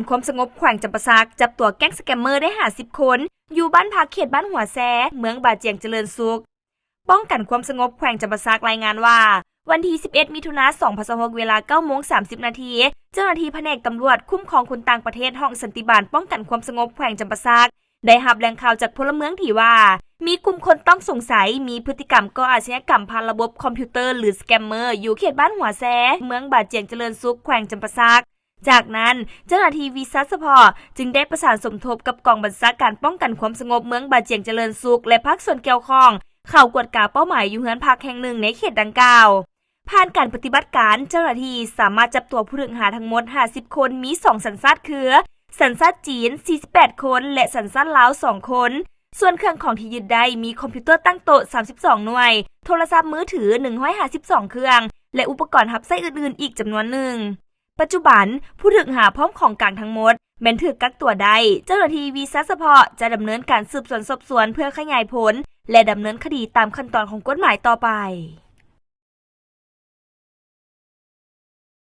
ຄວາມສະຫງົບແຂວງຈຳປາສັກ ຈັບຕົວແກ້ງສະແກມເມີ້ໄດ້ຫ້າສິບຄົນ ຢູ່ບ້ານພັກເຂດບ້ານຫົວແຊ ເມືອງບາຈຽງຈະເລີນສຸກ. ປ້ອງກັນຄວາມສະຫງົບແຂວງຈຳປາສັກລາຍງານວ່າ ວັນທີສິບເອັດ ມິຖຸນາ ສອງພັນຊາວຫົກ ເວລາເກົ້າໂມງສາມສິບນາທີ ເຈົ້າໜ້າທີ່ພະແນກຕຳຫຼວດຄຸ້ມຄອງຄົນຕ່າງປະເທດ ຫ້ອງສັນຕິບານປ້ອງກັນຄວາມສະຫງົບແຂວງຈຳປາສັກ ໄດ້ຮັບແຫຼ່ງຂ່າວຈາກພົນລະເມືອງດີວ່າ ມີກຸ່ມຄົນຕ້ອງສົງໄສ ມີພຶດຕິກຳກໍ່ອາຊະຍາກຳຜ່ານລະບົບຄອມພິວເຕີ ຫຼື ສະແກມເມີ້ ຢູ່ເຂດບ້ານຫົວແຊ ເມືອງບາຈຽງຈະເລີນສຸກ ແຂວງຈຳປາສັກ. ຈາກນັ້ນ ເຈົ້າໜ້າທີ່ວິຊາສະເພາະຈຶ່ງໄດ້ປະສານສົມທົບກັບກອງບັນຊາການປ້ອງກັນຄວາມສະຫງົບເມືອງບາຈຽງຈະເລີນສຸກ ແລະ ພາກສ່ວນກ່ຽວຂ້ອງ ເຂົ້າກວດກາເປົ້າໝາຍຢູ່ເຮືອນພັກແຫ່ງໜຶ່ງໃນເຂດດັ່ງກ່າວ. ຜ່ານການປະຕິບັດການ ເຈົ້າໜ້າທີ່ສາມາດຈັບຕົວຜູ້ຖືກຫາທັງໝົດຫ້າສິບຄົນ ມີສອງສັນຊາດຄື ສັນຊາດຈີນສີ່ສິບແປດຄົນ ແລະ ສັນຊາດລາວສອງຄົນ. ສ່ວນເຄື່ອງຂອງທີ່ຍຶດໄດ້ມີຄອມພິວເຕີຕັ້ງໂຕະສາມສິບສອງໜ່ວຍ, ໂທລະສັບມືຖືໜຶ່ງຮ້ອຍຫ້າສິບສອງເຄື່ອງ ແລະ ອຸປະກອນຮັບໃຊ້ອື່ນໆອີກຈຳນວນໜຶ່ງ. ປັດຈຸບັນ ຜູ້ຖືກຫາພ້ອມຂອງກາງທັງໝົດແມ່ນຖືກກັກຕົວໄດ້, ເຈົ້າໜ້າທີ່ວິຊາສະເພາະຈະດຳເນີນການສືບສວນສອບສວນເພື່ອຂະຫຍາຍຜົນ ແລະ ດຳເນີນຄະດີຕາມຂັ້ນຕອນຂອງກົດໝາຍຕໍ່ໄປ.